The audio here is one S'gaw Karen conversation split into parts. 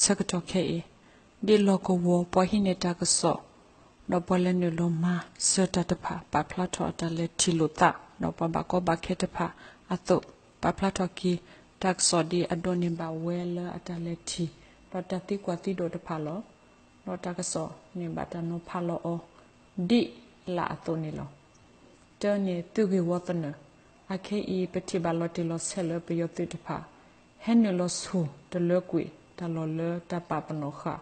ဆၢကတီၢ်ခဲအံၤ ဒ်လီၢ်ကဝီၤပှၤဟံးန့ၢ်တၢ်ကစီၣ် ဒီးပှၤလဲၤနုာ်လီၤမၤစၢၤတၢ်တဖၣ် ပာ်ဖျါထီၣ်အတၢ်လဲၤထံၣ်လိာ်သး ဒီးပှၤဘၣ်ကီဘၣ်ခဲတဖၣ်အသိး ပာ်ဖျါထီၣ်က့ၤ တၢ်ကစီၣ်ဒ်အဒိးန့ၢ်ဘၣ်ဝဲလၢအတၢ်လဲၤထံၣ် ဒီးတၢ်သံကွၢ်သံဒိးတဖၣ်လီၤ. ဒီးတၢ်ကစီၣ်န့ၣ်ဘၣ်တၢ်နီၤဖးလီၤအီၤ ဒ်လာ်အသိးန့ၣ်လီၤ. တၢန့ၣ်သုးဂ့ၢ်ဝီသနၢၣ်, အခဲအံၤ ပထံၣ်ဘၣ်လီၤတံၢ်လီၤဆဲးလၢပယီၤသုးတဖၣ် ဟဲနုာ်လီၤဆူၣ်တလၢကွံာ် တၢ်လီၢ်လၢတၢ်ပာ်ပနီၣ်ဃာ်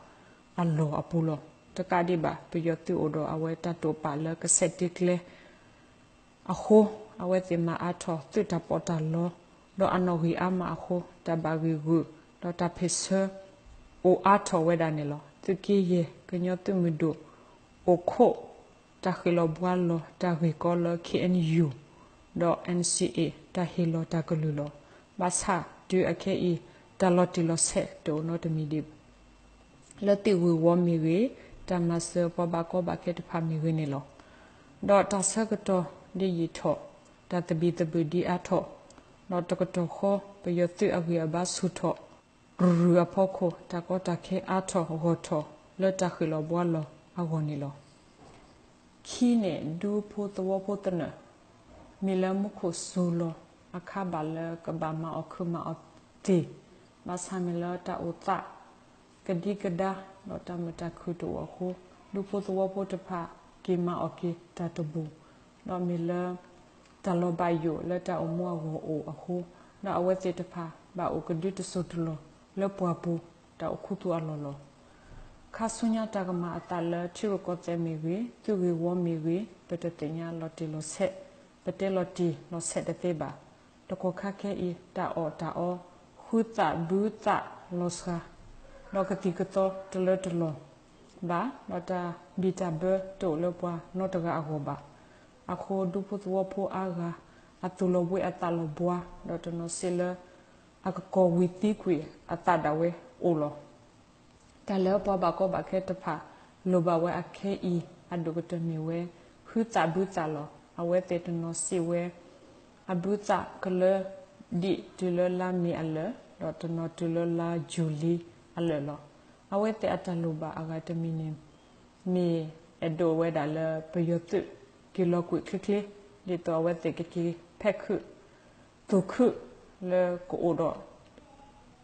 အလီၢ်အပူၤလီၤ. တကးဒံးဘၣ် ပယီၤသုးအိၣ်ဒီးအဝဲတၢ်တိာ်ပာ်လၢကဆဲးတ့ကျဲ အဃိ အဝဲသ့ၣ်မၤအါထီၣ်သုးတၢ်ပီးတၢ်လီ ဒီးအနီၣ်ဂံၢ်အါမးအဃိ တၢ်ဘၣ်ဂံာ်ဂုာ် ဒီးတၢ်ဖ့ၣ်ဆၢအိၣ်အါထီၣ်ဝဲဒၣ်န့ၣ်လီၤ. သုးက့ယဲၢ် ကညီသုးမုၢ်ဒိၣ်အိၣ်ခိး တၢ်ဃ့ၢ်လီၤဘှါလီၤတၢ်ဂ့ၢ်ကီလၢ ခ့ၣ်အဲၣ်ယူၣ် ဒီး အၣ်စံၣ်အ့ၣ် တၢ်ဟ့ၣ်လီၤတၢ်ကလုၢ်လီၤ. ဘၣ်ဆၣ်တုၤအခဲအံၤ တၢ်လီၤတံၢ်လီၤဆဲးတအိၣ်နီတမံၤဒံးဘၣ် လၢသုးဂ့ၢ်ဝီမ့ၢ်ဂ့ၤ, တၢ်မၤစၢၤပှၤဘၣ်ကီဘၣ်ခဲတဖၣ်မ့ၢ်ဂ့ၤန့ၣ်လီၤ. ဒီးတၢ်ဆၢကတီၢ်ဒ်ယံာ်ထီၣ်, တၢ်သဘံၣ်သဘုၣ်ဒံးအါထီၣ်, ဒီးတကတီၢ်ဃီ ပယီၤသုးအဂံၢ်အဘါဆူၣ်ထီၣ် ရူၢ်ရူၢ်အဖီခိၣ် တၢ်ကီတၢ်ခဲအါထီၣ်ဂီၢ်ထီၣ်လၢတၢ်ဃ့ၢ်လီၤဘှါလီၤအဂီၢ်န့ၣ်လီၤ. ခံန့ၣ် ဒူဖိသဝီဖိသနၢၣ် မ့ၢ်လၢမူခိၣ်စူၤလီၤအခါဘၣ်လၢကဘၣ်မၤအီၣ်ခုးမၤအီၣ်သ့ၣ်, ဘၣ်ဆၣ်မ့ၢ်လၢတၢ်အိၣ်သး ကဒံကဒါ ဒီးတၢ်မုာ်တၢ်ခုၣ်တအိၣ်အဃိ ဒူဖိသဝီဖိတဖၣ် က့ၤမၤအီၣ်က့ၤတၢ်တဘူၣ်, ဒီးမ့ၢ်လၢ တၢ်လီၤဘၣ်ယိၣ်လၢတၢ်အိၣ်မူအဂီၢ်အိၣ်အဃိ, ဒီးအဝဲသ့ၣ်တဖၣ် ဘၣ်အိၣ်ကဒုတစိၤတလီၢ်လၢပှၢ်ပူၤ တၢ်အိၣ်ခူသူၣ်အလီၢ်လီၤ. ခါဆူညါတၢ်ကမၤအသးလၢထံရူၢ်ကီၢ်သဲးမ့ၢ်ဂ့ၤ, သုးဂ့ၢ်ဝီမ့ၢ်ဂ့ၤ, ပတသ့ၣ်ညါလီၤတံၢ်လီၤဆဲး, ပတဲလီၤတံၢ်လီၤဆဲးတသ့ဘၣ်. တကီၢ်ခါခဲအံၤ တၢ်အီၣ်တၢ်အီ ဃုသးဘုသးလီၤစှၤ, ဒီးကသံၣ်ကသီတလၢတလီၢ်ဘၣ်, ဒီးတၢ်ဘံၣ်တၢ်ဘၢတအိၣ်လၢပှၤနီတဂၤအဂီၢ်ဘၣ်. အဃိဒူဖိသဝီဖိအါဂၤ အသူၣ်လီၤဘှံးအသးလီၤဘှါ, ဒီးတနီၤစ့လၢ အကကိၢ်ဝံၤသံကွံာ်အသးဒၣ်ဝဲအိၣ်လီၤ. တၢ်လၢပှၤဘၣ်ကီဘၣ်ခဲတဖၣ် လိၣ်ဘၣ်ဝဲအခဲအံၤ အဒိၣ်ကတၢၢ်မ့ၢ်ဝဲ ဃုသးဘုသးလီၤ. အဝဲသ့ၣ်တနီၤစ့ဝဲ အဘုသးကလၢ ဒံးတုၤလၢလါမ့ၤအလၢာ်, ဒီးတနီၤတုၤလၢလါယူၤလံအလၢာ်လီၤ. အဝဲသ့ၣ်အတၢ်လိၣ်ဘၣ်အဂၤတမံၤန့ၣ် မ့ၢ်အဲၣ်ဒိးဝဲဒၣ်လၢပယီၤသုး က့ၤလီၤကွံာ်ချ့ချ့, ဒ်သိးအဝဲသ့ၣ်ကက့ၤဖဲးခုး သူၣ်ခုးလၢကအိၣ်ဒီး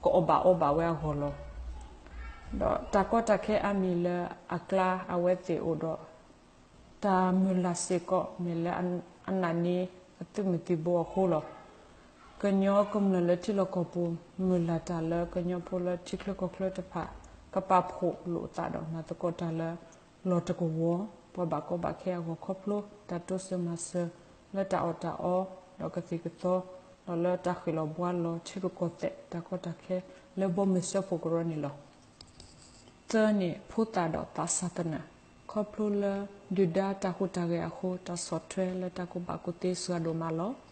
ကအီၣ်ဘၣ်အီဘၣ်ဝဲအဂီၢ်လီၤ. ဒီးတၢ်ကီတၢ်ခဲအါမံၤလၢအကျါ အဝဲသ့ၣ်အိၣ်ဒီး တၢ်မုၢ်လၢ်စ့ၢ်ကီး မ့ၢ်လၢအနာ်န့ၢ်အသုးမုၢ်သံၣ်ဘိအဃိလီၤ. ကညီကမျၢၢ်လၢထံလီၢ်ကီၢ်ပူၤ မုၢ်လၢ်တၢ်လၢကညီဖိလၢထံချၢကီၢ်ချၢတဖၣ် ကပာ်ဖှိၣ်လိာ်အသးဒီးမၤသကိးတၢ်လၢ လီၢ်တကဝီၤ ပှၤဘၣ်ကီဘၣ်ခဲအဂီၢ်ခီဖျိ တၢ်တိစၢၤမၤစၢၤလၢတၢ်အီၣ်တၢ်အီ ဒီးကသံၣ်ကသီ ဒီးလၢတၢ်ဃ့ၢ်လီၤဘှါလီၤထံရူၢ်ကီၢ်သဲး တၢ်ကီတၢ်ခဲလၢဘီမုၢ်စၢဖှိၣ်ကရၢန့ၣ်လီၤ. သၢန့ၣ် ဖိသၣ်ဒီးသးစၢ်သနၢၣ် ခီဖျိလၢဒုၣ်ဒါတၢ်ဟူးတၢ်ဂဲၤအဃိ တၢ်ဆီၣ်ထွဲလၢတၢ်ကူၣ်ဘၣ်ကူၣ်သ့စှၤဒိၣ်မးလီၤ.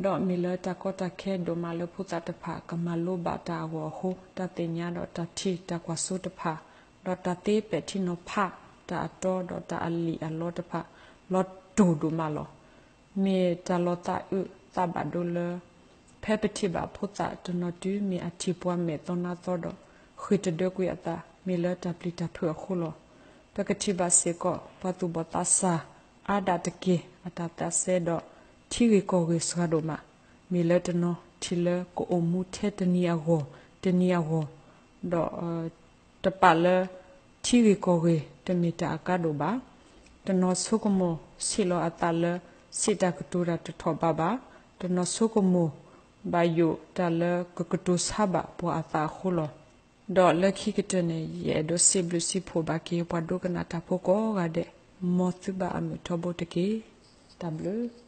ဒီးမ့ၢ်လၢတၢ်ကီတၢ်ခဲဒိၣ်မးလၢဖိသၣ်တဖၣ်ကမၤလိဘၣ်တၢ်အဂီၢ်အဃိ တၢ်သ့ၣ်ညါဒီးတၢ်ထံၣ်တၢ်ကွၢ်စိတဖၣ် ဒီးတၢ်သ့ပဲာ်ထံနီၤဖး တၢ်အတီဒီးတၢ်အလံာ်အလီတဖၣ် လီၤတိၢ်ဒိၣ်မးလီၤ. မ့ၢ်တၢ်လီၤသးအုးသးဘၣ်ဒိလၢ ဖဲပထံၣ်ဘၣ်ဖိသၣ်တနီၤတုၤမ့ၢ်အထံၣ်ပှၤမဲာ်သီနါသီဒီး ဃ့ၢ်တဒၢကွံာ်အသး မ့ၢ်လၢတၢ်ပျံၤတၢ်ဖုးအဃိလီၤ. ပကထံၣ်ဘၣ်စ့ၢ်ကီး ပှၤသူၣ်ဘီၣ်သးစၢ် အါဒၣ်တက့ၢ် အတၢ်သးစဲဒီး ထံဂ့ၢ်ကီၢ်ဂ့ၢ်စှၤဒိၣ်မး, မ့ၢ်လၢတနီၤထံၣ်လၢကအိၣ်မူထဲတနံၤအဂီၢ် တနံၤအဂီၢ်, ဒီး တပာ်လၢ ထံဂ့ၢ်ကီၢ်ဂ့ၢ် တမ့ၢ်တၢ်အကါဒိၣ်ဘၣ်. တနီၤဆိကမိၣ်ဆံးလီၤအသးလၢ စံးတၢ်ကတိၤတၢ်တထီၣ်ဘးဘၣ်, တနီၤဆိကမိၣ် ဘၣ်ယိၣ်တၢ်လၢကကတိၤဆါဘၣ်ပှၤအသးအဃိလီၤ. ဒီးလၢခံကတၢၢ်န့ၣ် ယအဲၣ်ဒိးစံးဘျုးစံးဖှိၣ်ဘၣ်က့ၤ ပှၤဒိကနၣ်တၢ်ဖိကိးဂၤဒဲး, မ်သုဘၣ်အမုာ်ထီဘိတက့ၢ်. တၢ်ဘျုး